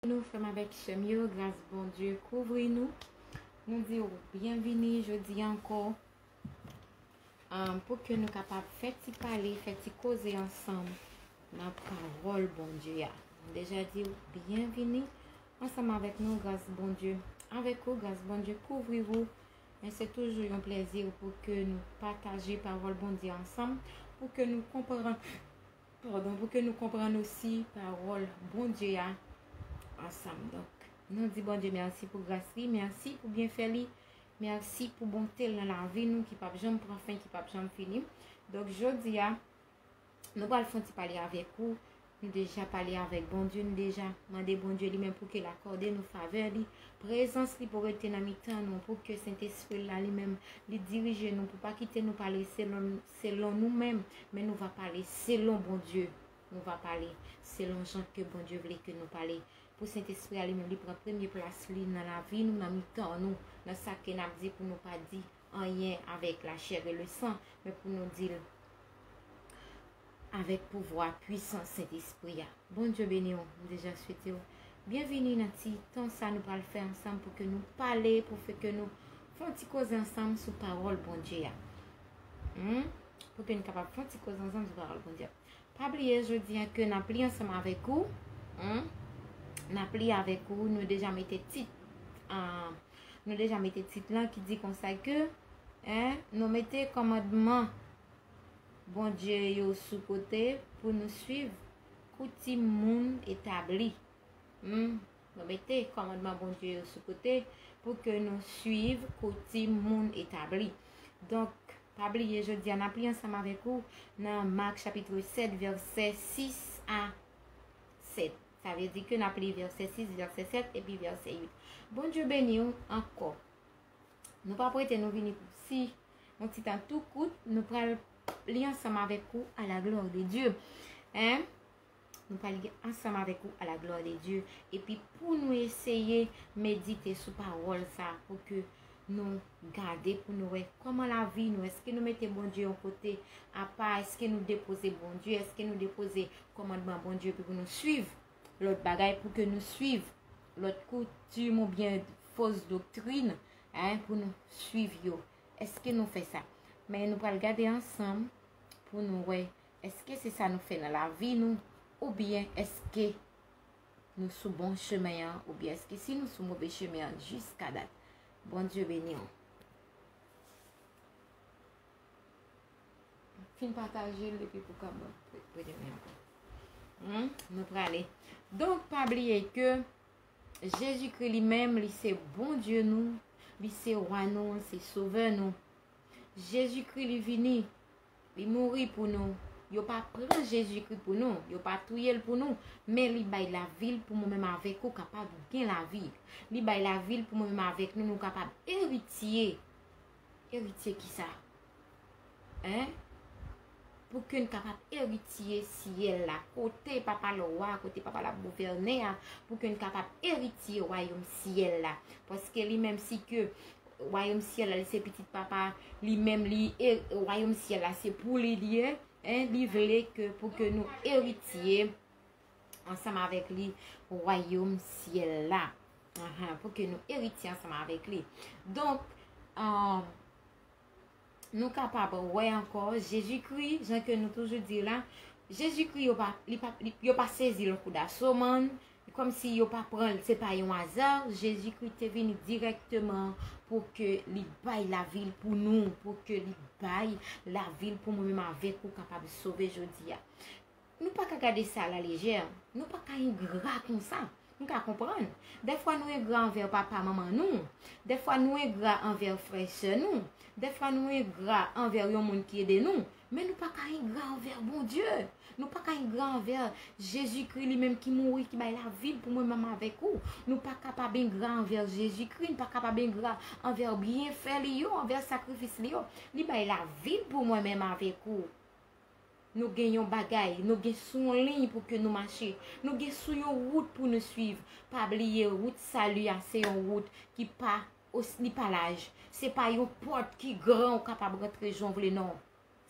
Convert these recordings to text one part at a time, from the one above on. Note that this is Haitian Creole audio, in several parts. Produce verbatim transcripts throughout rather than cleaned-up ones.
Nou, frè m avèk sè m yo, gras Bondye kouvri nou. Nou di w byenvini jodi a ankò, um, pou ke nou kapab fè ti pale, fè ti koze ansanm nan pawòl Bondye a. Nou deja di w byenvini ansanm avèk nou, gras Bondye avèk ou, gras Bondye kouvri w. Men se toujou yon plèzi pou ke nou pataje pawòl Bondye ansanm, pou ke nou konprann, padon, pou ke nou konprann osi pawòl Bondye a ansanm. Donk, nou di Bondye mèsi pou gras li, mèsi pou byenfè li, mèsi pou bonte l nan lavi nou ki p ap janm pran fen, ki p ap janm fini. Donk, jodi a, nou pral fè yon ti pale avèk ou. Nou deja pale avèk Bondye, nou deja mande Bondye li menm pou ke l akòde nou favè li, prezans li pou rete nan mitan nou, pou ke Sentespri la li menm li dirije nou, pou pa kite nou pale selon, selon nou menm, men nou va pale selon Bondye. Nou va pale selon jan ke Bondye vle ke nou pale. Pou Sentespri a li menm li pran premye plas li nan lavi nou, nan mitan nou, nan sa ke n ap di, pou nou pa di anyen avèk lachè e le san, men pou nou di l avèk pouvwa pwisan Sentespri a. Bondye beni w, m deja swete w byenvini nan ti tan sa nou pral fè ansanm pou ke nou pale, pou fè ke nou fè yon ti koze ansanm sou pawòl Bondye a. Hmm? Pou ke nou kapab fè yon ti koze ansanm sou pawòl Bondye a. Pa bliye jodi a ke n ap li ansanm avèk ou. Hmm? N ap li avèk ou, nou deja mete tit, ah, nou deja mete tit lan ki di konsa ke, en, nou mete kòmandman Bondye yo sou kote pou nou swiv koutim moun etabli. Hmm, nou mete kòmandman Bondye yo sou kote pou ke nou swiv koutim moun etabli. Donk, pa bliye, jodi a n ap li ansanm avèk ou nan Mak chapit sèt, vèsè sis a sèt. Sa vle di ke n ap li vèsè sis, vèsè sèt epi vèsè uit. Bondye beni w ankò. Nou p ap rete, nou vini pou si yon ti tan tou kout, nou pral li ansanm avèk ou à la gloire de Dieu. Hein? Nou pral li ansanm avèk ou à la gloire de Dieu. Epi pou nou eseye medite sou pawòl sa pou ke nou gade, pou nou wè kòman lavi nou, èske nou mete Bondye yon kote apa, èske nou depoze Bondye, èske nou depoze kòmandman Bondye pou nou swiv lòt bagay, pou ke nou swiv lòt koutim oubyen fos doktrin, en, pou nou swiv yo. Èske nou fè sa? Men nou pral gade ansanm pou nou wè, èske se sa nou fè nan lavi nou, oubyen èske nou sou bon chemen an, oubyen èske si nou sou move chemen an jiska dat. Bondye beni w. Fin pataje l epi pou ka ban premye ankò. Hmm, nou prale. Donk, pa bliye ke Jezikri li menm, li se Bondye nou, li se Wa nou, li se Sovè nou. Jezikri, li vini, li mouri pou nou. Yo pa pran Jezikri pou nou, yo pa touye l pou nou, men li bay lavi l pou mwen menm avèk ou kapab gen lavi. Li bay lavi l pou mwen menm avèk nou, nou kapab eritye. Eritye kisa? Hein? Pou ke n kapab eritye syèl la, kote papa lwa, kote papa l ap gouvène a, pou ke n kapab eritye wayòm syèl la. Paske li menm, si ke wayòm syèl la, li se pitit papa, li menm, li, e, wayòm syèl la, se pou li li ye, hein, li vle ke pou ke nou eritye ansanm avèk li wayòm syèl la. Ahan, pou ke nou eritye ansanm avèk li. Donk, um, nou kapab wè ankò, Jezikri, jan ke nou toujou di la, Jezikri, yo pa, li pa, li, yo pa sezi l yon kou daso, man. Kòmsi yo pa pran l, se pa yon aza. Jezikri te vini dirèkteman pou ke li bay lavi l pou nou, pou ke li bay lavi l pou mwen menm avèk ou kapab sove jodi a. Nou pa ka gade sa alalejè. Nou pa ka engra konsa. Nou ka konprann. Dèfwa nou engra anvè papa, manman nou. Dèfwa nou engra anvè frè, sè nou. Dèfwa nou engra anvè yon moun ki ede nou. Men nou pa ka engra anvè Bondye. Nou pa ka engra anvè Jezikri li menm ki mouri, ki bay lavi l pou mwen menm avèk ou. Nou pa kapab engra anvè Jezikri. Nou pa kapab engra anvè byenfè li yo, anvè sakrifis li yo. Li bay lavi l pou mwen menm avèk ou. Nou gen yon bagay, nou gen sou yon liy pou ke nou mache. Nou gen sou yon wout pou nou swiv. Pa bliye, wout sali a, se yon wout ki pa, os-, li pa laj. Se pa yon pòt ki gran ou kapab rantre jan w vle, non.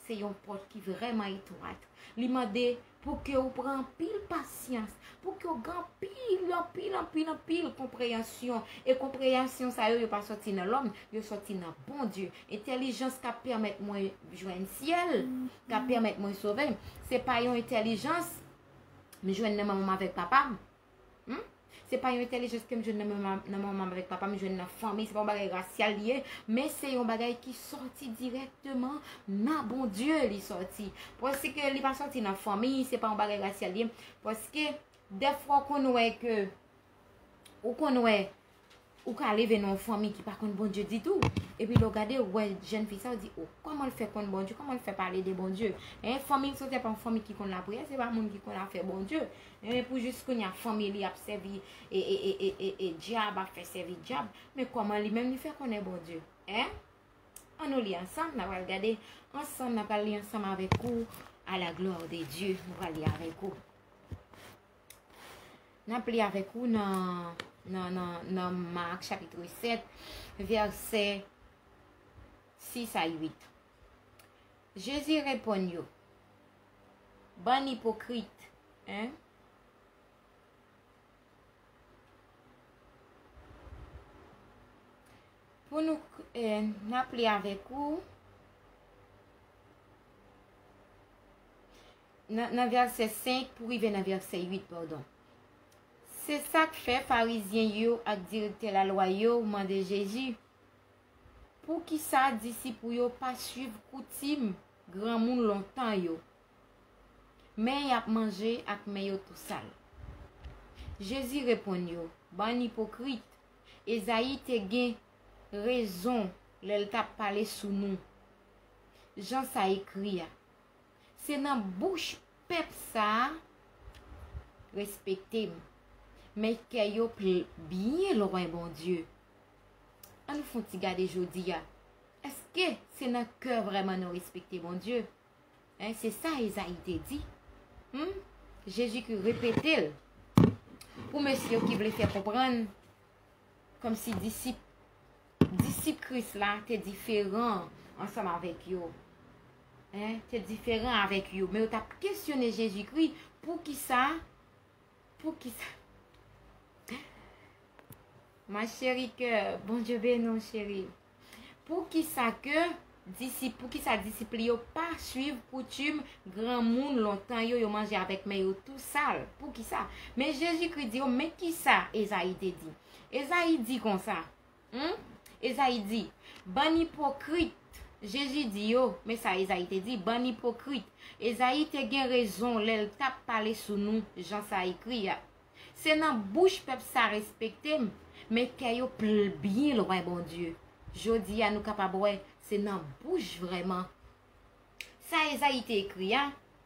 se yon pòt ki vrèman etwat. Li mande pou ke ou pran anpil pasyans, pou ke ou gen anpil, anpil, anpil, anpil konpreyansyon. E konpreyansyon sa yo, yo pa sòti nan lòm, yo sòti nan Bondye. Entèlijans k ap pèmèt mwen jwenn syèl, k ap pèmèt mwen sove, se pa yon entèlijans m jwenn nan manman m avèk papa m. Hmm? Se pa yon entèlijans ke m jwenn nan manman, nan manman m avèk papa m, jwenn nan fanmi. Se pa yon bagay rasyal li ye, men se yon bagay ki sòti dirèkteman nan Bondye li sòti. Paske li pa sòti nan fanmi, se pa yon bagay rasyal li ye. Paske dèfwa ou konn wè ke, ou konn wè, ou ka leve nan yon fanmi ki pa konn Bondye ditou. Epi lè w gade, ou wè jèn fi sa, ou di, "O, kòman l fè konn Bondye? Kòman l fè pale de Bondye?" En, fanmi l sòti pa yon fanmi ki konn lapriyè, se pa moun ki konn afè Bondye. En, pou jis kounye a, fanmi li ap sèvi e, e, e, e, e, e dyab, ap fè sèvi dyab. Men kòman li menm li fè konnen Bondye? En? Ann nou li ansanm, n a pral gade ansanm, n a pral li ansanm avèk ou, à la gloire de Dieu, nou pral li avèk ou. N ap li avèk ou nan, nan, nan, nan Mak chapit sèt, vèsè sis a uit. Jezi reponn yo, "Bann ipokrit, en? Pou nou, eh, n ap li avèk ou nan, nan vèsè senk pou rive nan vèsè uit, padon. Se sa k fè Farizyen yo ak direktè lalwa yo mande Jezi, 'Poukisa disip ou yo pa suiv koutim granmoun lontan yo, men y ap manje ak men yo tou sal?'" Jezi reponn yo, "Bann ipokrit, Ezayi te gen rezon lè l t ap pale sou nou, jan sa ekri a, 'Se nan bouch pèp sa a respekte m, men kè yo pl-, byen lwen Bondye.'" Ann nou fè yon ti gade jodi a. Èske se nan kè vrèman nou respekte Bondye? En, se sa Ezayi te di. Hmm? Jezikri repete l pou mesye yo ki vle fè konprann kòmsi disip, disip Kris la te diferan ansanm avèk yo. En, te diferan avèk yo. Men yo t ap kesyone Jezikri, poukisa, poukisa? Ma chérie cœur, Bondye beni w, cheri. Poukisa ke disip, poukisa disip li yo pa suiv koutim granmoun lontan yo, yo manje avèk men yo tou sal? Poukisa? Men Jezikri di yo, men kisa Ezayi te di? Ezayi di konsa, hmm? Ezayi di, bann ipokrit, Jezi di yo, men sa Ezayi te di, bann ipokrit. Ezayi te gen rezon lè l t ap pale sou nou, jan sa ekri a. Se nan bouch pèp sa respekte m, men kè yo pl-, byen lwen Bondye. Jodi a, nou kapab wè, se nan bouch vrèman. Sa Ezayi te ekri a,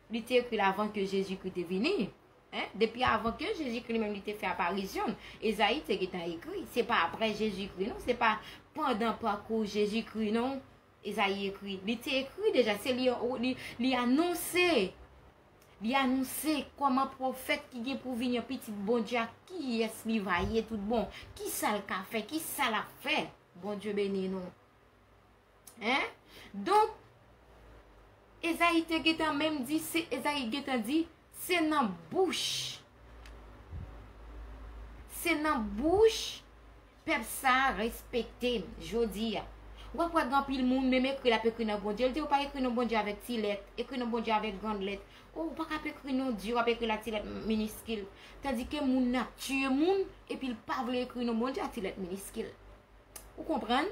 li te ekri l avan ke Jezikri te vini. En? Depi avan ke Jezikri li menm li te fè aparisyon l, Ezayi te gentan ekri. Se pa apre Jezikri, non. Se pa pandan pakou Jezikri, non. Ezayi ekri. Li te ekri deja. Se li, li, li anonse. Li anonse kòman pwofèt ki gen pou vini an pitit Bondye a, kiyès li va ye tout bon, kisa l ka fè, kisa l ap fè. Bondye beni nou. En? Donk, Ezayi te gentan menm di, se, Ezayi gentan di, se nan bouch, se nan bouch pèp sa a respekte m jodi a. W ap wè gen anpil moun, menm ekri l ap ekri non Bondye, l di w pa ekri non Bondye avèk ti lèt, ekri non Bondye avèk grann lèt. O, ou pa ka ap ekri non Dye, w ap ekri l ak ti lèt miniskil. Tandike moun nan ap tiye moun, epi l pa vle ekri non Bondye ak ti lèt miniskil. Ou konprann?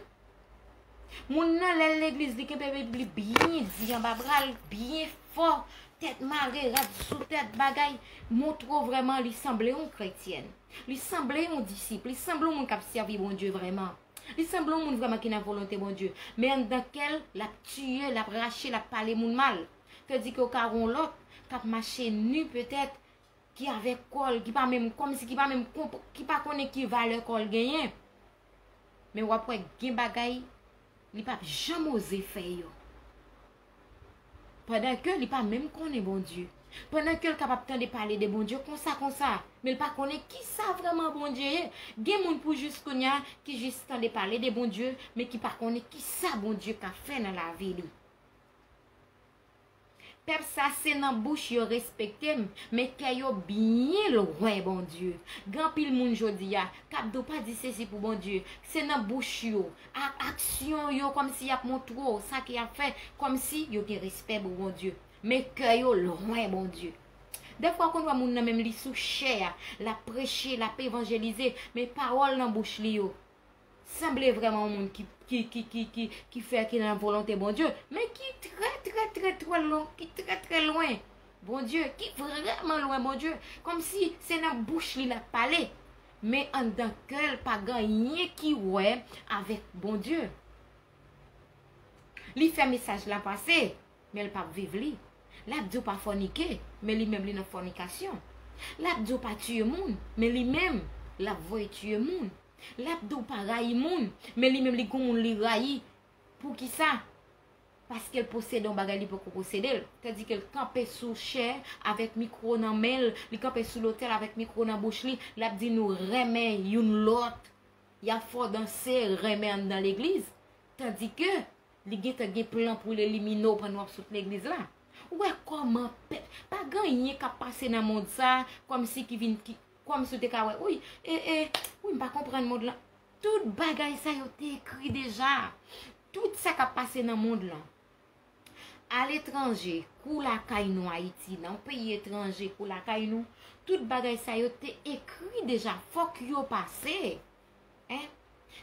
Moun nan, lè l legliz, li kenbe Bib li byen di anba bra l, byen fò, tèt mare, rad sou tèt, bagay, montre w vrèman li sanble yon kretyèn. Li sanble yon disip, li sanble yon moun k ap sèvi Bondye vrèman. Li sanble yon moun vrèman ki nan volonte Bondye. Men anndan kè l, l ap tiye, l ap rache, l ap pale moun mal. Tandike w ka wè yon lòt k ap mache ni petèt, ki avèk kò l, ki pa menm, kòmsi ki pa menm konp-, ki pa konnen ki valè kò l genyen. Men w ap wè gen bagay li p ap janm oze fè yo. Pandan ke li pa menm konnen Bondye. Pandan ke l kapab tande pale de Bondye konsa, konsa, men l pa konnen kisa vrèman Bondye ye. Gen moun pou jis kounye a ki jis tande pale de Bondye, men ki pa konnen kisa Bondye ka fè nan lavi li. Pèp sa se nan bouch yo respekte m, men kè yo byen lwen Bondye. Gen anpil moun jodi a k ap di w pa di sesi pou Bondye. Se nan bouch yo, ak aksyon yo, kòmsi y ap montre w sa ke y ap fè, kòmsi yo gen respè pou Bondye. Men kè yo lwen Bondye. Dèfwa w konn wè moun nan menm li sou chè a, l ap preche, l ap evanjelize, men pawòl nan bouch li yo sanble vrèman yon moun ki, ki, ki, ki, ki, ki fè ki nan volonte Bondye, men ki trè, trè, trè, trè lwen, ki trè, trè lwen Bondye, ki vrèman lwen Bondye. Kòmsi se nan bouch li l ap pale, men anndan kè l pa gen anyen ki wè avèk Bondye. Li fè mesaj la pase, men l p ap viv li. L ap di w pa fònike, men li menm li nan fònikasyon. L ap di w pa tiye moun, men li menm, l ap voye tiye moun. L ap di w pa rayi moun, men li menm li gon moun li rayi. Poukisa? Paske l posede yon bagay li poko posede l. Tandike l kanpe sou chè avèk mikwo nan men l, li kanpe sou lotèl avèk mikwo nan bouch li, l ap di nou renmen youn lòt. Y ap fè w danse, renmen anndan legliz. Tandike li gentan gen plan pou l elimine w pandan w ap sot legliz la. Ou wè kòman pèp, pa gen anyen k ap pase nan mond sa, kòmsi ki vin, ki, kòmsi w te ka wè, wi, e, e, wi, m pa konprann mond lan. Tout bagay sa yo te ekri deja. Tout sa k ap pase nan mond lan. Aletranje, kou lakay nou Ayiti, nan peyi etranje, kou lakay nou, tout bagay sa yo te ekri deja, fòk yo pase. Hein?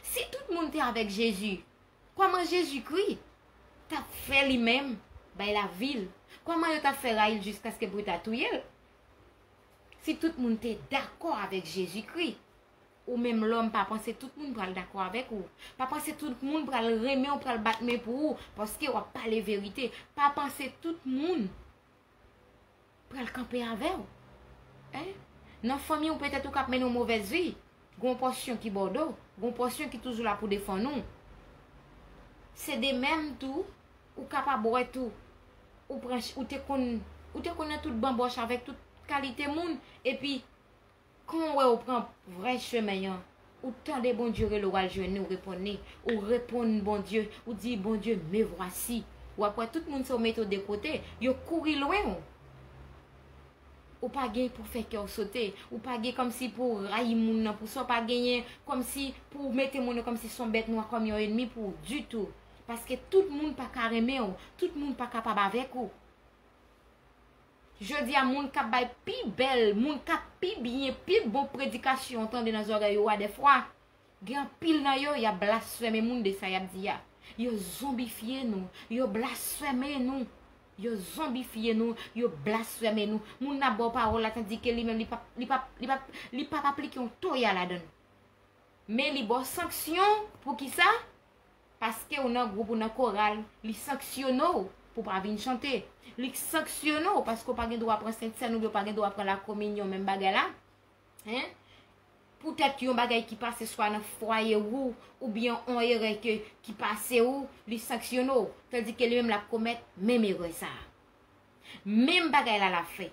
Si tout moun te avèk Jezi, kòman Jezikri t ap fè li menm bay lavi l? Kòman yo t ap fè rayi l jiskaske pou yo ta touye l? Si tout moun te dakò avèk Jezikri, ou menm lòm, pa panse tout moun pral dakò avèk ou. Pa panse tout moun pral renmen w, pral bat men pou ou, paske w ap pale verite. Pa panse tout moun pral kanpe avè w. Hein? Nan fanmi w, petèt ou k ap mennen yon movèz vi. Gon pòsyon ki bò w do, gon pòsyon ki toujou la pou defann ou. Se de menm tou, ou kapab wè tou, ou pran, ou te konn, ou te konn nan tout banbòch avèk tout kalite moun, epi kan w wè ou pran vrè chemen an, ou tande Bondye rele w al jwenn li, ou reponn li, ou reponn Bondye, ou di, Bondye, me voici. W ap wè tout moun sa yo mete w de kote, yo kouri lwen w. Ou pa gen pou fè kè w sote, ou pa gen kòmsi pou rayi moun nan, pou sa w pa genyen kòmsi pou mete moun nan kòmsi se yon bèt nwa, kòm yon ènmi pou ou ditou. Paske tout moun pa ka renmen w, tout moun pa kapab avèk ou. Jodi a, moun k ap bay pi bèl, moun k ap pi byen, pi bon predikasyon w tande nan zòrèy ou a dèfwa, gen anpil nan yo, y ap blasfeme moun de sa y ap di a. Yo zonbifye nou, yo blasfeme nou, yo zonbifye nou, yo blasfeme nou. Moun nan ba w pawòl la, tandike li menm, li p ap, li p ap, li p ap, li p ap aplike yon toya ladan l. Men li ba w sanksyon, poukisa? Paske w nan gwoup, ou nan koral, li sanksyone w pou w pa vin chante. Li sanksyone w paske w pa gen dwa pran sentsèn oubyen w pa gen dwa pran lakominyon, menm bagay la. Hein? Poutèt yon bagay ki pase swa nan fwaye ou, oubyen on erè ke, ki pase ou, li sanksyone w, tandike li menm l ap komèt menm erè sa a. Menm bagay la l ap fè.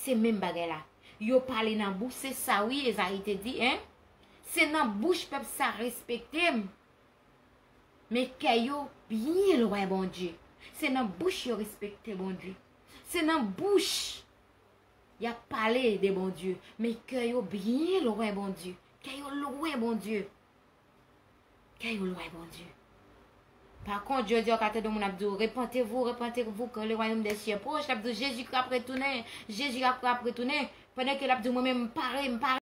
Se menm bagay la. Yo pale nan bouch, se sa wi, Ezayi te di, hein? Se nan bouch pèp sa respekte m. Men kè yo byen lwen Bondye. Se nan bouch yo respekte Bondye. Se nan bouch y ap pale de Bondye. Men kè yo byen lwen Bondye. Kè yo lwen Bondye. Kè yo lwen Bondye. Pa kont, jodi a, w ka tande moun ap di w, repentez-vous, repentez-vous, car le royaume des cieux est proche. L ap di w, Jezikri ap retounen, Jezikri ap, ap retounen. Pandan ke l ap di w, mwen menm, m pare, m pare.